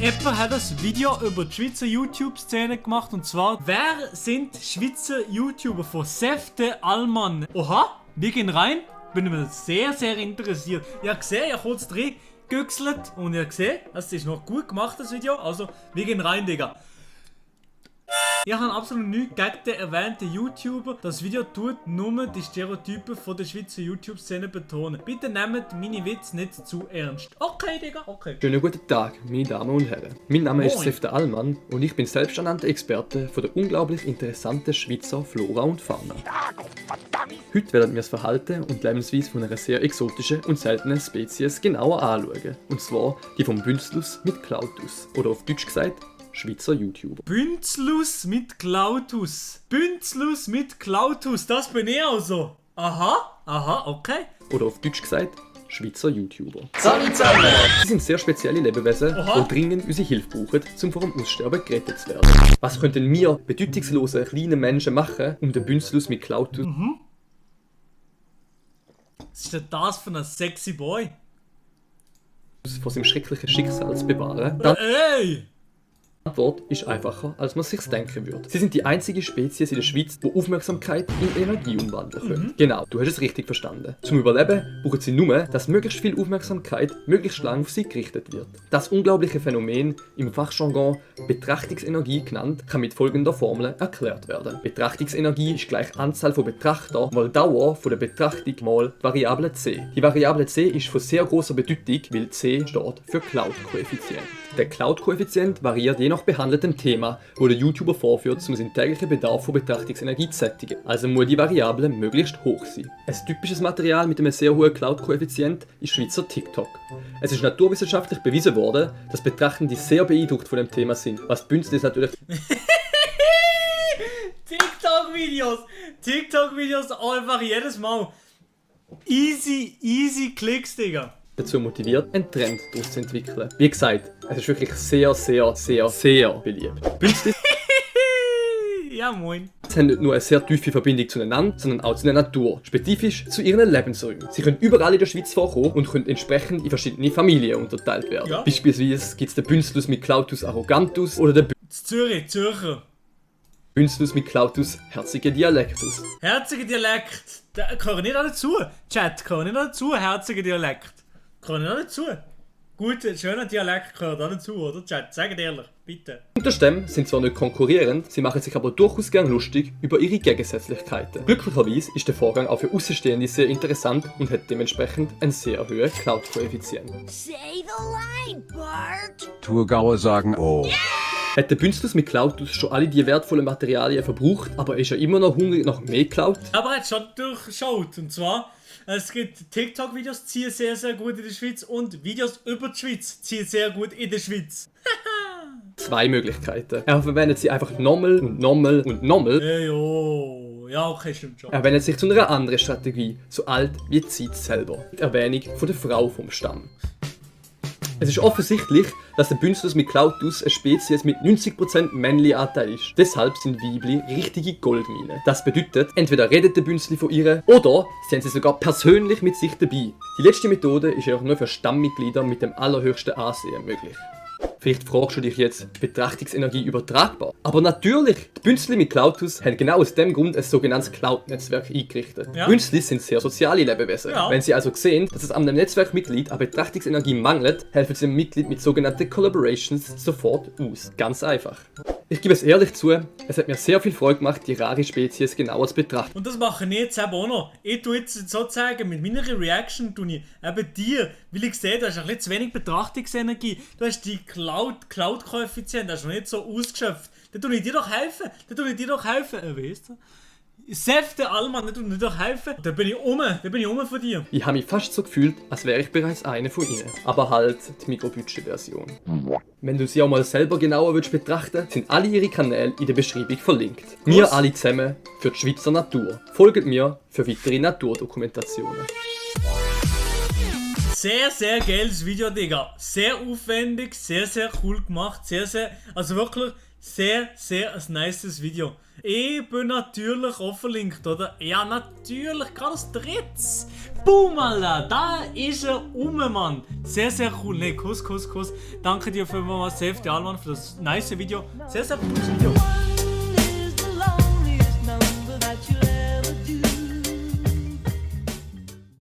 Jemand hat ein Video über die Schweizer YouTube-Szene gemacht und zwar, wer sind Schweizer YouTuber von Sefte Allmann? Oha, wir gehen rein, bin mir sehr, sehr interessiert. Ich habe gesehen, ich habe kurz reingegüchselt und ich habe gesehen, das ist noch gut gemacht, das Video, also wir gehen rein, Digga. Ich habe absolut nichts gegen den erwähnten YouTuber. Das Video tut nur die Stereotypen von der Schweizer YouTube-Szene betonen. Bitte nehmt meine Witze nicht zu ernst. Okay, Digga, okay. Schönen guten Tag, meine Damen und Herren. Mein Name ist Moin. Sefte Allmann und ich bin selbsternannter Experte von der unglaublich interessanten Schweizer Flora und Fauna. Heute werden wir das Verhalten und Lebensweise von einer sehr exotischen und seltenen Spezies genauer anschauen. Und zwar die vom Bünzlus mit Clautus. Oder auf Deutsch gesagt, Schweizer YouTuber. Bünzlus mit Clautus. Bünzlus mit Clautus, das bin ich also. Aha, okay. Oder auf Deutsch gesagt, Schweizer YouTuber. Salut zusammen! Sie sind sehr spezielle Lebewesen, Aha. die dringend unsere Hilfe brauchen, um vor dem Aussterben gerettet zu werden. Was könnten wir, bedeutungslose kleine Menschen, machen, um den Bünzlus mit Clautus Was ist denn das für ein sexy Boy? vor seinem schrecklichen Schicksal zu bewahren? Dann Ey! Die Antwort ist einfacher, als man sich's denken würde. Sie sind die einzige Spezies in der Schweiz, die Aufmerksamkeit in Energie umwandeln können. Genau, du hast es richtig verstanden. Zum Überleben brauchen sie nur, dass möglichst viel Aufmerksamkeit möglichst lang auf sie gerichtet wird. Das unglaubliche Phänomen, im Fachjargon Betrachtungsenergie genannt, kann mit folgender Formel erklärt werden. Betrachtungsenergie ist gleich Anzahl von Betrachtern mal Dauer von der Betrachtung mal die Variable c. Die Variable c ist von sehr großer Bedeutung, weil c steht für Cloud-Koeffizient. Der Cloud-Koeffizient variiert je nach behandeltem Thema, wo der YouTuber vorführt, um seinen täglichen Bedarf von Betrachtungsenergie zu sättigen. Also muss die Variable möglichst hoch sein. Ein typisches Material mit einem sehr hohen Cloud-Koeffizient ist Schweizer TikTok. Es ist naturwissenschaftlich bewiesen worden, dass Betrachtende sehr beeindruckt von dem Thema sind, was Bünzlis natürlich TikTok-Videos einfach jedes Mal. Easy Klicks, Digga. dazu motiviert, einen Trend daraus zu entwickeln. Wie gesagt, es ist wirklich sehr beliebt. Bünzlis Ja, moin. haben nicht nur eine sehr tiefe Verbindung zueinander, sondern auch zu der Natur, spezifisch zu ihren Lebensräumen. Sie können überall in der Schweiz vorkommen und können entsprechend in verschiedene Familien unterteilt werden. Ja. Beispielsweise gibt es den Bünzlus mit Clautus arrogantus oder den Zürcher. Bünzlus mit Clautus herzige Dialectus. Herziger Dialekt. Da gehören nicht alle zu. Chat, gehören nicht alle zu. Herziger Dialekt. Gehören nicht alle zu. Guter, schöner Dialekt gehört alle zu, oder? Chat, sagt ehrlich, bitte. Unterstämme sind zwar nicht konkurrierend, sie machen sich aber durchaus gern lustig über ihre Gegensätzlichkeiten. Glücklicherweise ist der Vorgang auch für Außenstehende sehr interessant und hat dementsprechend einen sehr hohen Cloud-Koeffizient. Say the line, Bart. Thurgauer sagen oh. Hat der Bünzlus mit Clautus schon alle die wertvollen Materialien verbraucht, aber ist er immer noch hungrig nach mehr Cloud? Aber er hat schon durchschaut. Und zwar, es gibt TikTok-Videos, ziehen sehr gut in der Schweiz und Videos über die Schweiz ziehen sehr gut in der Schweiz. Zwei Möglichkeiten. Er verwendet sie einfach nochmal. Hey, oh. Ja, okay, stimmt schon. Er wendet sich zu einer anderen Strategie, so alt wie die Zeit selber. Die Erwähnung von der Frau vom Stamm. Es ist offensichtlich, dass der Bünzlus mit Clautus eine Spezies mit 90% männlicher Anteil ist. Deshalb sind Weibli richtige Goldminen. Das bedeutet, entweder redet der Bünzli von ihr oder sie haben sie sogar persönlich mit sich dabei. Die letzte Methode ist jedoch nur für Stammmitglieder mit dem allerhöchsten Ansehen möglich. Vielleicht fragst du dich jetzt, Betrachtungsenergie übertragbar? Aber natürlich, die Bünzli mit Clautus haben genau aus dem Grund ein sogenanntes Cloud-Netzwerk eingerichtet. Ja. Bünzli sind sehr soziale Lebewesen. Ja. Wenn sie also sehen, dass es an einem Netzwerkmitglied an Betrachtungsenergie mangelt, helfen sie dem Mitglied mit sogenannten Collaborations sofort aus. Ganz einfach. Ich gebe es ehrlich zu, es hat mir sehr viel Freude gemacht, die rare Spezies genauer zu betrachten. Und das mache ich jetzt eben auch noch. Ich tue jetzt sozusagen mit meiner Reaction tue ich eben dir, weil ich sehe, du hast ein bisschen zu wenig Betrachtungsenergie. Du hast die Cloud-Koeffizient, hast du noch nicht so ausgeschöpft. Dann tue ich dir doch helfen. Weißt du? Sefte Allmann, dann tue ich dir doch helfen. Dann bin ich um von dir. Ich habe mich fast so gefühlt, als wäre ich bereits eine von ihnen. Aber halt die Mikrobudget-Version. Wenn du sie auch mal selber genauer willst betrachten, sind alle ihre Kanäle in der Beschreibung verlinkt. Wir alle zusammen für die Schweizer Natur. Folgt mir für weitere Naturdokumentationen. Sehr geiles Video, Digga. Sehr aufwendig, sehr cool gemacht. Also wirklich sehr ein nices Video. Ich bin natürlich auch verlinkt, oder? Ja, natürlich, gerade das drittes. Boom, Alter! Da ist er Mann! Sehr, sehr cool. Ne, Kuss. Danke dir für Safety Allmann für das nice Video. Sehr, sehr cooles Video.